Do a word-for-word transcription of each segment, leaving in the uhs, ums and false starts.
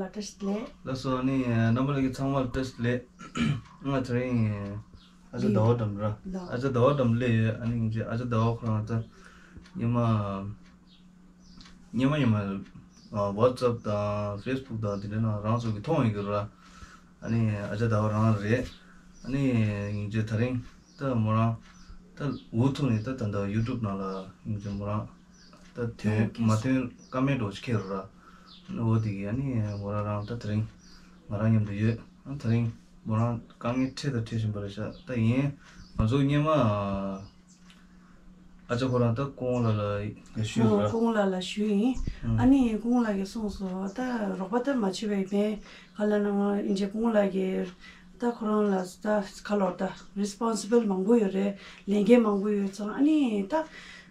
བཀྲ་ཤིས་བདེ་ལེགས། ལགས་སོ། ཨ་ནི་རྣམ་པ་ལྷན་རྒྱས་ཚང་མར་བཀྲ་ཤིས་བདེ་ལེགས། ང་དེ་རིང་ཨ་ཅག་ཟླ་བ་འགྲམ་ར། ལགས། ཨ་ཅག་ཟླ་བ་འགྲམ་སླེབས་ཡོད། ཨ་ནི་ཨ་ཅག་ཟླ་བ་ཁོ་རང་ད་སྔོན་མ་སྔོན་མ་སྔོན་མ་ཨ་WhatsApp་དང་Facebook་དང་དེ་འདྲ་ནང་རང་ཚོ་གིས་མཐོང་ཡོད་ཀྱི་ར། ཨ་ནི་ཨ་ཅག་ཟླ་བ་རང་རེད། ཨ་ནི་སྙིང་རྗེ་དེ་རིང་ད་མོ་རང་ད་འུ་ཐུག་ནས་ད་ད་ལྟ་YouTube་ནང་ལ་སྙིང་རྗེ་མོ་རང་ད་ཐོན་མ་ཐོན་ཀ་མེན་འདྲ་བོ་ཅིག་ཁེལ་ར། འོ་དེ་གིས་ཨ་ནི་མོ་རང་རང་ད་དེ་རིང་ང་རང་མཉམ་དུ་ཡོད། ཨ་དེ་རིང་མོ་རང་དཀའ་ངལ་འཕྲད་ད་འཕྲད་བཞིན་པ་རེད་ཤག་ད་ཡིན་ང་ཚོ་སྔོན་མ་ཨ་ཅག་ཁོ་རང་ད་སྐུ་ངོ་ལགས་ལ་ཞུས་ཨོ་ར། སྐུ་ངོ་ལགས་ལ་ཞུས་ཡིན། ཨ་ནི་སྐུ་ངོ་ལགས་ཀྱིས་གསུངས་སོང་། ད་རོགས་པ་ད་མ་བྱེད་པའི་ཕན་ག་ལ་ན་ང་ཨིན་ཇི་སྐུ་ངོ་ལགས་ཀྱིས་ད་ཁོ་རང་ལ་ད་ག་ལོར་ད་རི་སི་པོན་སི་བལ་མང་པོ་ཡོད་རེད། ལས་འགན་མང་པོ་ཡོད་ཙང་ཨ་ནི་ད་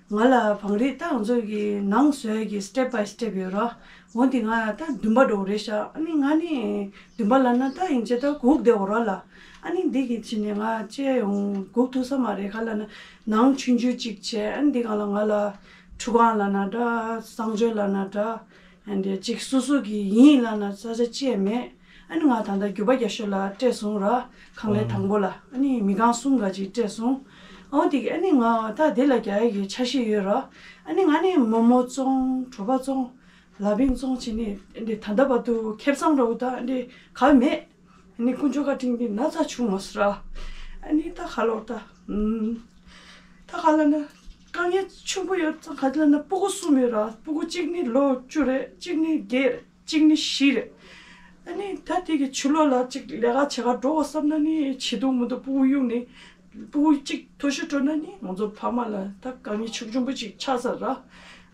ང་ལ་བང་རིས་ད་ང་ཚོ་གི་ནང་བཟོས་ཀྱི་step by step་ཡོད་ར། འོ་འདི་ང་ད་འདུན་པ་འདྲ་བོ་རེད་ཤག་ཨ་ནི་ང་ནི་འདུན་པ་ལ་ན་ད་ཡིན་ཅེ་ད་སྒུག་བསྡད་འོ་ར་ལ། ཨ་ནི་འདི་གི་ཕྱི་ནས་ང་བཅས་ཡོང་སྒུག་ཐུབ་ས་མ་རེད། ག་ལ་ན་ནང་ཆུང་ཆུང་གཅིག་བྱས། ཨ་ནི་འདི་ག་ལ་ང་ལ་ཁྲུས་ཁང་ལ་ན་འདྲ་གསང་སྤྱོད་ལ་ན་འདྲ་ཨ་འདི་གཅིག་སོ་སོ་གི་ཡིན་ལ་ན་ས་ཆ་ཅི་ཡང་མེད། ཨ་ནི་ང་ད་ལྟ་རྒྱུད་པ་རྒྱ་ཤོད་ལ་སྤྲད་སོང་ར། ཁང་ལས་དང་པོ་ལ་ཨ་ནི་མི་ཁང་གསུམ་ག་ཅིག་སྤྲད་སོང་། ཨོ་དེ་གི་ཨ་ནི་ང་ད་དེ་ལ་རྒྱག་ཡ་གི་འཆར་གཞི་ཡོད་ར། ཨ་ནི་ང་ནི་མོག་མོག་བཙོང་གྲོད་པ་བཙོང་ལ་ཕིང་བཙོང་བྱས་ནས་ཨ་ནི་ད་ལྟ་བར་དུ་ཁེ་བཟང་འདྲ་བོ་ད་ཨ་ནི་ག་མེད། ཨ་ནི་དཀོན་མཆོག་བཀའ་དྲིན་གྱིས་ན་ཚ་བྱུང་མ་སོང་ར། ཨ་ནི་ད་ག་ལོར་ད། ཨུམ། ད་ག་ལ་ན། དཀའ་ངལ་ཆེན་པོ་ཡོད་ཙང་ག་ལ་ན་སྤུ་གུ་གསུམ་ཡོད་ར། སྤུ་གུ་གཅིག་ནི་ལོ་བཅུ་རེད། གཅིག་ནི་བརྒྱད་རེད། གཅིག་ནི་བཞི་རེད། ཨ་ནི་ད་དེ་གི་ཕྱི་ལོགས་ལ་གཅིག་ལས་ཀ་བྱེད་ག་འགྲོ་དགོས་བསམ་ན་ནི་བྱེད་ཐུབ་མི་འདུག་སྤུ་གུ་གཡུག་ནས། སྤུ་གུ་གཅིག་མཐོ་ཤོས་འགྲོ་ན་ནི་ང་ཚོ་ཕ་མ་ལ་ད་དཀའ་ངལ་ཆེ་ཆུང་པོ་ཅིག་ཆགས་ཚར་ར།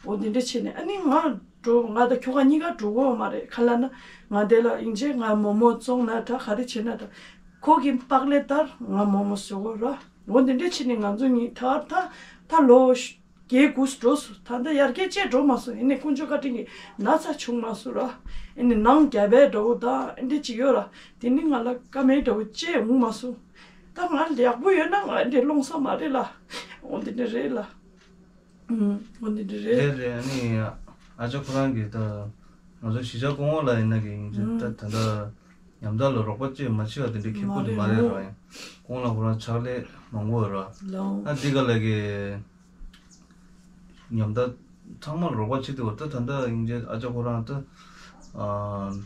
འོ་འདི་འདྲ་བྱས་ནས་ཨ་ནི་ང་འགྲོ་ང་དང་ཁྱོ་ག་གཉིས་ཀ་འགྲོ་གི་ཡོད་མ་རེད། ག་ལ་ན་ང་དེ་ལ་ཡིན་ཅེ་ང་མོག་མོག་བཙོང་ན་ད་ག་རེ་བྱེད་ན་ད་ཁོ་གི་པགས་ལས་ལྟར་ང་མོག་མོག་བཟོ་གི་ར། འོ་འདི་འདྲ་བྱས་ནས་ང་ཚོ་གཉིས་ད་ད་ད་ལོ་བརྒྱད་དགུ་འགྲོ་སོང་། ད་ལྟ་ཡར་རྒྱས་ཅི་འགྲོ་མ་སོང་། ཡིན་ནའི་དཀོན་མཆོག་བཀའ་དྲིན་གྱིས་ན་ཚ་བྱུང་མ་སོང་ར། ཡིན་ནའི་ནང་རྒྱ་བལ་འདྲ་བོ་དང་འདི་འདྲ་ཅིག་ཡོད་ར། དེ་ནི་ང་ལ་བཀའ་མོལ་འདྲ་བོ་ཅི་ཡང་འོང་མ་སོང་། ད་ང་ཡག་པོ་ཡོད་ན་ང་འདི་སློང་ས་མ་རེད་ལ། འོ་འདི་འདྲ་རེད་ལ། ཨུམ། འོ་འདི་འདྲ་རེད། རེད་རེད། ཨ་ནི་ཨ་ཅག་ཁོ་རང་གིས་ད་ང་ཚོ་གཞིས་ཆགས་སྐུ་ངོ་ལགས་ཡིན་ན་གི་ཡིན་གྱི་ད་ད་ལྟ་ཉམ་ཐག་ལ་རོགས་པ་ཅི་ཡང་མ་བྱེད་པ་དེ་འདྲའི་ཁེ་པོ་དེ་མ་རེད་ར། ཡང་སྐུ་ངོ་ལགས་ཁོ་རང་ཕྱག་ལས་མང་པོ་ཡོད་ར། ཨ་འདི་ག་ལ་གི་ཉམ་ཐག་ཚང་མ་ལ་རོགས་པ་བྱེད་དེ་བ་ད་ད་ལྟ་ཡིན་གྱི་ཨ་ཅག་ཁོ་རང་ད་ཨ།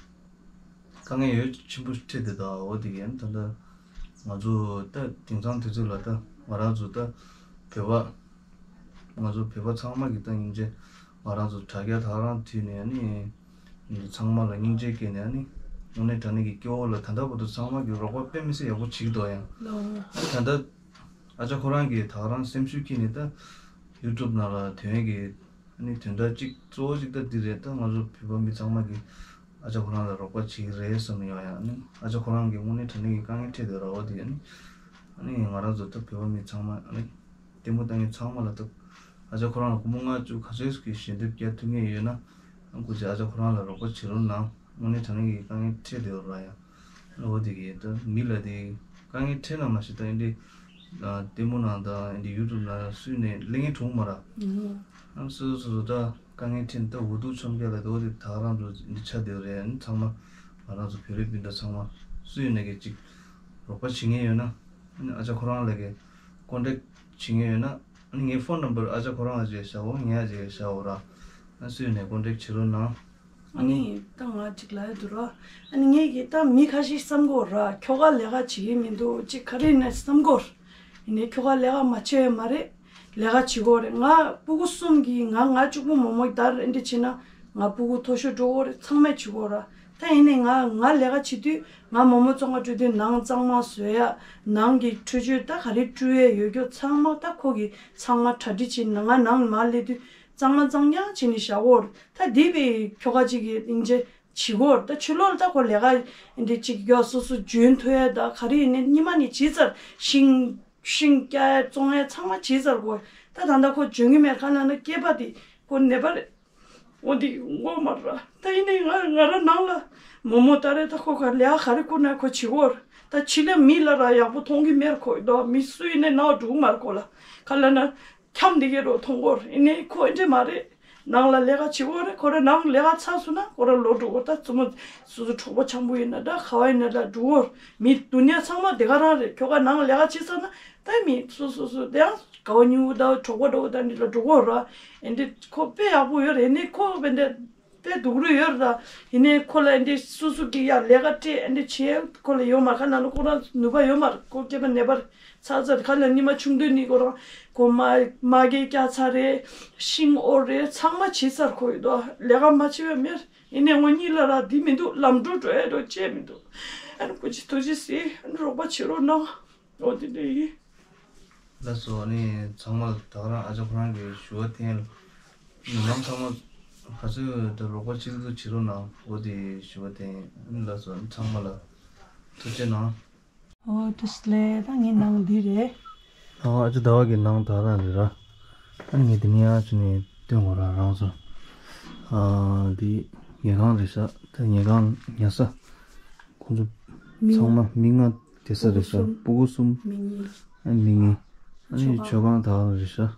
དཀའ་ངལ་ཡོད་ཆེན་པོ་འཕྲད་དེ་ད་འོ་དེ་ཡིན་ད་ལྟ་ང་ཚོ་ད་དེང་སང་དུས་ཚོད་ལ་ད་ང་རང་ཚོ་ད་བོད་པ་ང་ཚོ་བོད་པ་ཚང་མ་གི་ད་སྙིང་རྗེ་ང་རང་ཚོ་དྲ་རྒྱ་ད་རང་བྲིས་ནས་ཨ་ནི་ཚང་མ་ལ་སྙིང་རྗེ་སྐྱེས་ནས་ཨ་ནི་དངོས་གནས་དྲང་གནས་ཀྱི་སྐྱེ་བོ་ལ་ད་ལྟ་བར་དུ་ཚང་མ་གི་རོགས་པ་དཔེ་མི་སྲིད་ཡག་པོ་བྱེད་ཀྱི་འདུག་ཡང་ཨ་ད་ལྟ་ཨ་ཅག་ཁོ་རང་གིས་ད་རང་སེམས་ཤུགས་ཁྱེར་ནས་ད་ཡུ་ཊུབ་ནང་ལ་དོན་གྱི་ཨ་ནི་དོན་དག་གཅིག་གཙོ་བོ་གཅིག་ད་འདི་རེད། ད་ང་ཚོ་བོད་པ་མི་ཚང་མ་གིས་ཨ་ཅག་ཁོ་རང་ལ་རོགས་པ་བྱེད་ཀྱི་རེད་བསམ་ནས་ཡོང་ཡ། ཨ་ནི་ཨ་ཅག་ཁོ་རང་གིས་དངོས་གནས་དྲང་གནས་ཀྱི་དཀའ་ངལ་འཕྲད་དེ་ར་བ་དེ་ཨ་ནི་ཨ་ནི་ང་རང་ཚོ་ད་བོད་པ་མི་ཚང་མ་ཨ་ནི་ལྟད་མོ་ལྟ་མཁན་ཚང་མ་ལ་ད་ཨ་ཅག་ཁོ་རང་ལ་སྒོར་མོ་ལྔ་བཅུ་ག་ཚོད་ཀྱི་ཞལ་འདེབས་རྒྱག་ཐུབ་མཁན་ཡོད་ན་ཨ་སྐུ་མཁྱེན་ཨ་ཅག་ཁོ་རང་ལ་རོགས་པ་བྱེད་རོགས་གནང་། དངོས་གནས་དྲང་གནས་ཀྱི་དཀའ་ངལ་འཕྲད་དེ་ར་ཡ། འོ་དེ་གི་ད་མི་ལ་དེ་དཀའ་ངལ་འཕྲད་ན་མ་གཞི་ད་ཨེ་འདྲི་ལྟད་མོ་ནང་དང་ཨེ་འདྲི་ཡུ་ཊུབ་ནང་སུས་ནས་གླེང་ངེས་གྲུང་མ་ར། ཨ་སོ་སོ་སོ་ད་དཀའ་ངལ་འཕྲད་ན་ད་འུ་ཐུག་མཆོང་རྒྱག་ལ་ད་འོ་དེ་ད་རང་ཚོ་ཨེ་འདྲི་ཆ་དེ་རེད། ཨ་ནི་ཚང་མ་ང་རང་ཚོ་བོད་རིགས་སྤུན་ཟླ་ཚང་མ་སུས་ནས་གི་ཅིག་རོགས་པ་བྱེད་མཁན་ཡོད་ན་ཨ་ནི་ཨ་ཅག་ཁོ་རང་ལ་གི་ཀོན་ཊེག་བྱེད་མཁན་ཡོད་ན་ཨ་ནི་ངའི་ཕོན་ནམ་བར་ཨ་ཅག་ཁོ་རང་ལ་ཅིག་བཞག་འོ་ངས་ཨ་ཅག་བཞག་འོ་ར། ཨ་སུས་ནས་ཀོན་ཊེག་བྱེད་རོགས་གནང་། ཨ་ནི་ད་ང་གཅིག་ལབ་ཡ་འདུག་ར། ཨ་ནི་ངས་ཀྱི་ད་མི་ཁ་ཤས་བསམ་གོ་ར་ཁྱོ་ག་ལས་ཀ་བྱེད་ཀྱི་མི་འདུག་ཅིག་ག་རེ་ནས་བསམ་གོ། ཡིན་ནའི་ཁྱོ་ག་ལས་ཀ་མ་བྱེད་ཡ་མ་རེད། ལས་ཀ་བྱེད་གོ་རེད། ང་སྤུ་གུ་གསུམ་གྱི་ང་ང་གཅིག་པུ་མོག་མོག་དར་འདི་བྱེད་ན་ང་སྤུ་གུ་མཐོ་ཤོས་འགྲོ་གོ་རེད། ཚང་མས་བྱེད་གོ་ར། ད་ཡིན་ནའི་ང་ང་ལས་ཀ་བྱེད་དུས་ང་མོག་མོག་བཙོང་ག་འགྲོ་དུས་ནང་གཙང་མ་བཟོ་ཡ། ནང་གི་འཕྲུལ་ཆས་ད་ག་རེ་བཀྲུ་ཡ་ཡོད་རྒྱུ་ཚང་མ་ད་ཁོ་གི་ཚང་མ་གྲ་སྒྲིག་བྱེད་ནང་ང་ནང་མ་སླེབས་དུས། གཙང་མ་གཙང་རྐྱང་བྱས་ནས་བཞག་གོ། ད་འདི་བས་ཁྱོ་ག་ཅིག་གིས་སྙིང་རྗེ་བྱེད་གོ། ད་ཕྱི་ལོགས་ལ་ད་ཁོ་ལས་ཀ་འདི་ཅིག་ཡོད་སོ་སོ་འཇོན་ཐུབ་ཡ་ད་ག་རེ་ཡིན་ནའི་སྙི་མ་ནས་བྱེད་ཚར། ཤིང་ཤིང་སྐྱ་ཡ་བཙོང་ཡ་ཚང་མ་བྱེད་ཚར་གོ། ད་ད་ལྟ་ཁོ་འཇོན་གི་མེད་ག་ལ་ན་སྐྱེས་པ་དེ་ཁོ་ནད་པ་རེད། འོ་འདི་མགོ་མར་ར། ད་ཡིན་ནའི་ང་ང་ར་ནང་ལ་མོག་མོག་ད་རེད། ད་ཁོ་ག་ལས་ཀ་ག་རེ་བསྐུར་ན་ཁོ་བྱེད་གོ། ད་ཕྱི་ལ་མི་ལ་ར་ཡག་པོ་མཐོང་གི་མེད་ཁོ་ད་མི་སུ་ཡིན་ནའི་ནང་འགྲོ་གི་མ་རེད་ཁོ་ལ། ག་ལ་ན། འཁྱམ་བསྡད་ཀྱི་རོ་མཐོང་གོ། ཡིན་ནའི་ཁོ་ཨེ་འདྲ་མ་རེད། ནང་ལ་ལས་ཀ་བྱེད་དགོས་རེད། ཁོ་རང་ནང་ལས་ཀ་ཚར་སོང་ན་ཁོ་རང་ལོག་འགྲོ་དགོས། ད་བཙུན་མོ་སོ་སོ་གྲོགས་པོ་འཆམ་པོ་ཡིན་ན་འདྲ། ག་བ་ཡིན་ན་འདྲ་འགྲོ་དགོས། མི་སྡུག་བསྔལ་ཚང་མ་དེ་ག་རང་རེད། ཁྱོ་ག་ནང་ལས་ཀ་བྱེད་ཚར་ན་ད་མི་སོ་སོ་སོ་དེ་ཡང་ག་བ་ཉུང་བོ་དང་གྲོགས་པོ་འདྲ་བོ་དང་འདི་ལ་འགྲོ་དགོས་ར། ཨེ་འདི་ཁོ་དཔེ་ཡག་པོ་ཡོད་རེད། ཨེ་ནི་ཁོ་དཔེ་འདི་དཔེ་སྡུག་རུ་ཡོད་ར། ཡིན་ནའི་ཁོ་ལ་ཨེ་འདི་སོ་སོ་གི་ཡ་ལས་ཀ་སྤྲད་ཨེ་འདི་བྱེད་ཁོ་ལ་ཡོད་མ་རེད། ཁ་ནང་ལ་ཁོ་རང་ནུས་པ་ཡོད་མ་རེད། ཁོ་སྐྱེས་པ་ནད་པ་རེད། ཚ་ཚ་ཁ་ལ་ཉི་མ་ཆུང་དུས་ནི་ཁོ་རང་ཁོ་མ་མ་གི་སྐྱ་ཚ་རེད། ཤིང་ཨོར་རེད། ཚང་མ་བྱེད་ཚར། ཁོ་ཡོད་དོ་ལས་ཀ་མ་བྱེད་པ་མེད། ཡིན་ནའི་ངོ་གཉིས་ལ་ར་འདི་མི་འདུག་ལམ་འགྲོ་འགྲོ་ཡ་འགྲོ་བྱས་མི་འདུག་ཨ་ནི་སྐུ་མཁྱེན་ཐུགས་རྗེ་གཟིགས། ཨ་ནི་རོགས་པ་བྱེད་རོགས་གནང་། འོ་དེ་འདྲ་ཡིན། ལགས་སོ། ཨ་ནི་ཚང་མ་ལ་ད་ག་རང་ཨ་ཅག་ཁོ་རང་གི་ཞུ་བ་འཐེན། ཉེ་ལམ་ཚང་མ་ག་ཚོད་དུ་རོགས་པ་ཅི་ལྟར་བྱེད་རོགས་གནང་། འོ་དེ་ཞུ་བ་འཐེན། ཨ་ནི་ལགས་སོ། ཨ་ནི་ཚང་མ་ལ་ཐུགས་རྗེ་གནང་། ཨོ་དེ་སླེ་ད་ངའི་ནང་འདི་རེད། ཨོ་ཨ་ཅག་ཟླ་བ་གི་ནང་ད་རང་རེད་ར། ཨ་ནི་ངས་དེ་ནས་ཨ་ཅག་ནས་སྟོན་དགོས་ར་རང་ཚོ། ཨ་འདི་ཉལ་ཁང་རེད་ཤག་ད་ཉལ་ཁང་ཉལ་ས། ཁོང་ཚོ་མི་ཚང་མ་མི་ལྔ་བསྡད་ས་རེད་ཤག་སྤུ་གུ་གསུམ། སྤུ་གུ་གསུམ། མི་གཉིས། ཨ་མི་གཉིས། ཨ་ནི་མཆོད་ཁང་། མཆོད་ཁང་ད་ག་རང་རེད་ཤག་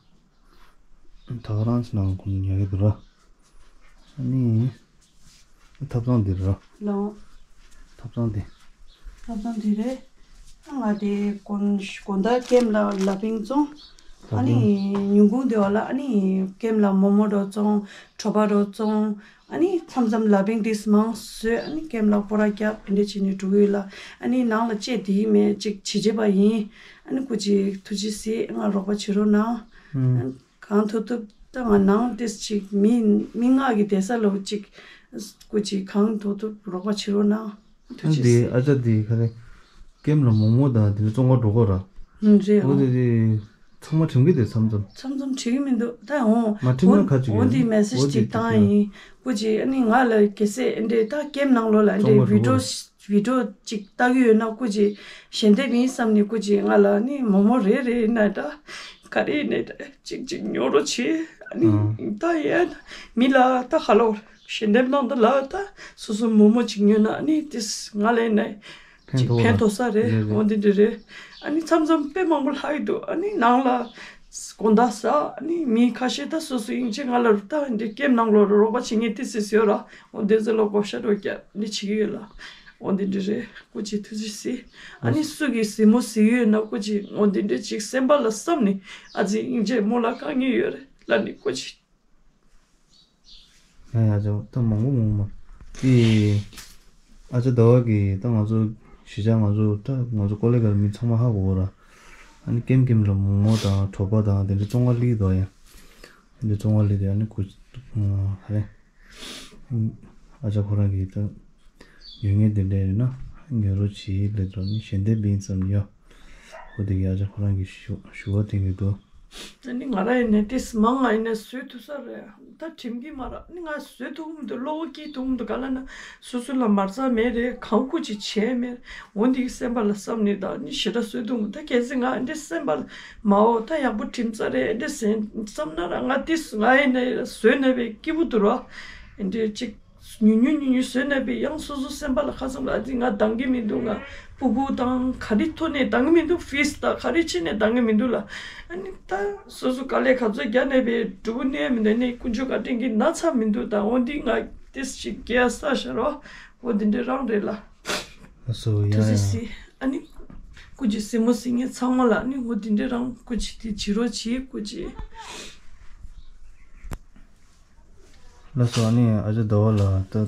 ད་ག་རང་ཚོ་ནང་ཁོང་ཉལ་གི་འདུག་ར། ཨ་ནི་ཐབ་ཚང་འདི་རེད་ར། ལོ། ཐབ་ཚང་འདི། ཐབ་ཚང་འདི་རེད། ང་དེ་དགོང་དགོང་དག་ཀེམ་ལ་ལ་ཕིང་བཙོང་། ཨ་ནི་ལ་ཕིང་། ཉིན་གུང་དེ་བ་ལ་ཨ་ནི་ཀེམ་ལ་མོག་མོག་འདྲ་བཙོང་། གྲོ་པ་འདྲ་བཙོང་། ཨ་ནི་མཚམས་མཚམས་ལ་ཕིང་དེ་མང་བཟོས། ཨ་ནི་ཀེམ་ལ་སྤོ་ར་རྒྱབ་དེ་འདྲ་བྱས་ནས་འགྲོ་གི་ཡོད་ལ། ཨ་ནི་ནང་ལ་ཅེ་དེ་མེད་ཅིག་བྱེད་བྱེད་པ་ཡིན། ཨ་ནི་སྐུ་མཁྱེན་ཐུགས་རྗེ་གཟིགས། ང་རོགས་པ་བྱེད་རོགས་གནང་། ཨ་ནི་གང་ཐུབ་ཐུབ་ད་ང་ནང་ཏིས་ཅིག་མི་མི་ལྔ་གི་བསྡད་ས་ལོ་ཅིག་སྐུ་མཁྱེན་གང་ཐུབ་ཐུབ་རོགས་པ་བྱེད་རོགས་གནང་། ཐུགས་རྗེ་གཟིགས། འདི་ཨ་ཅག་འདི་ག་རེ། ཀེམ་ལ་མོག་མོག་དང་དེ་ཚོ་བཙོང་ག་འགྲོ་གོ་ར། ཧུམ་རེད། འོ་ཨོ་དེ་དེ་ཚང་མ་དྲན་གི་དེ་མཚམས་མཚམས། མཚམས་མཚམས་བྱེད་ཀྱི་མི་འདུག་ད་འོ་མ་དྲན་ན་ག་ཅིག་འོ་ཡོད་འདི་ནི་མེ་སེ་ཇི་འོ་དེ་ཅིག་བཏང་ཡིན། སྐུ་མཁྱེན་ཨ་ནི་ང་ལ་གལ་སྲིད་འདི་ད་ཀེམ་ནང་ལོགས་ལ་འདི་བི་ཌི་ཡོ་བི་ཌི་ཡོ་ཅིག་ལྟ་གི་ཡོད་ན་སྐུ་མཁྱེན་ཞལ་འདེབས་ཡིན་བསམ་ནས་སྐུ་མཁྱེན་ང་ལ་ནི་མོག་མོག་རེ་རེ་ཡིན་ན་འདྲ། ག་རེ་ཡིན་ནའི་འདྲ་ཅིག་ཅིག་ཉོ་རོགས་བྱེད། ཨ་ནི་ཨང་། ད་ཡ་མི་ལ་ད་ཧ་ལོ་ཞལ་འདེབས་གནང་ད་ལ་ད་སོ་སོ་མོག་མོག་ཅིག་ཉོས་ན་ཨ་ནི་ཏིས་ང་ལ་ཡིན་ན་ཕན་ཅིག་ཐོགས་ཕན་ལ་ཐོགས་ས་རེད། རེད་རེད། འོ་འདི་འདྲ་རེད། ཨ་ནི་མཚམས་མཚམས་དཔེ་མང་པོ་ལྷག་གི་འདུག་ཨ་ནི་ནང་ལ་དགོང་དག་ཟ། ཨ་ནི་མི་ཁ་ཤས་ད་སོ་སོ་ཡིན་ཆེ་ང་ལ་ད་འདི་ཀེམ་ནང་ལོགས་རོགས་པ་བྱེད་མཁན་ཏི་སི་སི་ཡོད་ར། འོ་འདི་ཚོ་ལ་བགོ་བཤའ་འགྲོ་རྒྱབ་འདི་བྱེད་ཀྱི་ཡོད་ལ། འོ་འདི་འདྲ་རེད། སྐུ་མཁྱེན་ཐུགས་རྗེ་གཟིགས། ཨ་ནི་སུ་གི་སྲིང་མོ་གཟིགས་ཡོད་ན་སྐུ་མཁྱེན་འོ་འདི་འདྲ་ཅིག་སེམས་པ་ལ་བསམ་ནས་ཨ་ཙི་ཡིན་ཆེ་མོ་ལ་དཀའ་ངལ་ཡོད་རེད་ལ་ནི་སྐུ་མཁྱེན། ཡ་ཡ་ཅོ་ད་མང་པོ་མང་པོ་མ། དེ་ཨ་ཅག་ཟླ་བ་གིས་ད་ང་ཚོ་གཞིས་ཆགས་ང་ཚོ་ད་ང་ཚོ་ཀོ་ལེ་གར་མི་ཚང་མ་ཧ་གོ་གོ་ར། ཨ་ནི་ཀེམ་ཀེམ་ལ་མོག་མོག་དང་གྲོ་པ་དང་དེ་འདྲ་བཙོང་ག་སླེབས་འདུག་ཡ། དེ་འདྲ་བཙོང་ག་སླེབས་དེ་ཨ་ནི་ཁོ་ཧ་རེ། ཨ་ཅག་ཁོ་རང་གིས་ད་ཉོ་མཁན་དེ་འདྲ་ཡོད་ན་ཉོ་རོགས་བྱེད་ལབ་འདུག་ཨ་ནི་ཞལ་འདེབས་ཡིན་བསམ་ཡོད། ཁོ་དེ་གི་ཨ་ཅག་ཁོ་རང་གི་ཞུ་ཞུ་བ་དེ་གི་འདུག་ཨ་ནི་ང་རང་ཡིན་ནའི་ཏིས་མང་ང་ཡིན་ནའི་བཟོས་ཐུབ་ས་རེད། ད་དྲན་གི་མ་རེད། ཨ་ནི་ང་བཟོས་ཐུབ་མི་འདུག་བློ་བོ་སྐྱེས་ཐུབ་མི་འདུག་ག་ལ་ན་སོ་སོ་ལ་མ་རྩ་མེད་རེད། གང་སྐུ་ཅིག་བྱས་མེད། འོ་འདི་གི་སེམས་པ་ལ་བསམ་ནས་ད་ཨ་ནི་ཞེ་དྲག་བཟོས་ཐུབ་མི་འདུག་ད་གལ་སྲིད་ང་འདི་སེམས་པ་ལ་མ་འོ་ད་ཡག་པོ་དྲན་ས་རེད་འདི་སེམས་བསམ་ན་ར་ང་ཏིས་ང་ཡིན་ནའི་བཟོས་ནས་པའི་སྐྱིད་པོ་འདུག་ར། འདི་ཅིག་ཉུང་ཉུང་ཉུང་ཉུང་བཟོས་ནས་པའི་ཡང་སོ་སོ་སེམས་པ་ལ་ཁ་སང་ལ་ཨ་ཙི་ང་འདང་གི་མི་འདུག་ང་སྤུ་གུ་དང་ག་རེ་ཐོག་ནས་འདང་གི་མི་འདུག་ཕིས་དང་ག་རེ་བྱས་ནས་འདང་གི་མི་འདུག་ལ། ཨ་ནི་ད་སོ་སོ་དཀའ་ལས་ག་ཚོད་རྒྱག་ནས་པའི་འབྲུ་གུ་གནས་མི་འདུག་ནས་དཀོན་མཆོག་བཀའ་དྲིན་གྱིས་ན་ཚ་མི་འདུག་ད་འོ་འདི་ང་ཏིས་ཅིག་རྒྱལ་ས་ཤར་བ་འོ་འདི་འདྲ་རང་རེད་ལ། ཨ་སོ་ཡ་ཐུགས་རྗེ་ཡ། གཟིགས་ཨ་ནི་སྐུ་མཁྱེན་སྲིང་མོ་སྲིང་ངེ་ཚང་མ་ལ་ཨ་ནི་འོ་འདི་འདྲ་རང་སྐུ་མཁྱེན་དེ་བྱེད་རོགས་བྱེད་སྐུ་མཁྱེན། ལགས་སོ། ཨ་ནི་ཨ་ཅག་ཟླ་བ་ལ་ད་གལ་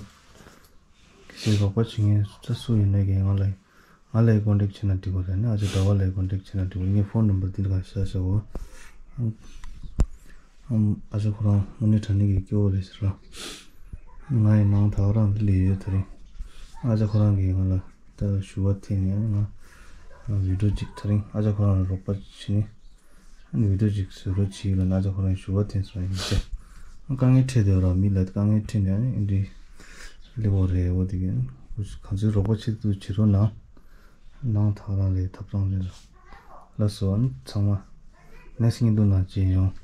སྲིད་རོགས་པ་བྱེད་མཁན་ད་སུ་ཡིན་ནའི་གི་ང་ལ་ང་ལ་ཀོན་ཊེག་བྱས་ན་འགྲིག་གོ་རེད། ཨ་ནི་ཨ་ཅག་ཟླ་བ་ལ་ཀོན་ཊེག་བྱས་ན་འགྲིག་གོ་ངའི་ཕོན་ནམ་བར་འདི་ལ་ག་ཤ་ཤ་འོ། ཨམ་ཨ་ཅག་ཁོ་རང་དངོས་གནས་དྲང་གནས་ཀྱི་སྐྱོ་བོ་རེད་ཟེར་ར། ང་ཡི་ནང་ད་ག་རང་སླེབས་ཡོད་དེ་རིང་། ཨ་ཅག་ཁོ་རང་གིས་ང་ལ་ད་ཞུ་བ་འཐེན་ནས་ང་བི་ཌི་ཡོ་ཅིག་དེ་རིང་ཨ་ཅག་ཁོ་རང་ལ་རོགས་པ་བྱས་ནས། ཨ་ནི་བི་ཌི་ཡོ་ཅིག་བཟོ་རོགས་བྱེད་ལབ་ན་ཨ་ཅག་ཁོ་རང་ཞུ་བ་འཐེན་སོང་ཡིན་ཏེ། དཀའ་ངལ་འཕྲད་དེ་ར་མི་ལ་དཀའ་ངལ་འཕྲད་ནས་ཨ་ནི་འདི་སླེབས་པ་རེད། འོ་དེ་གི་གང་ཚོད་རོགས་པ་བྱེད་ཐུབ་བྱེད་རོགས་གནང་། གནང་ད་རང་ལས་ཐབས་ཚང་ལས་ར། ལགས་སོ། ཨ་ནི་ཚང་མ་ནེག་སི་ཊི་ཉིན་དུ་ནང་མཇལ་ཡོང་།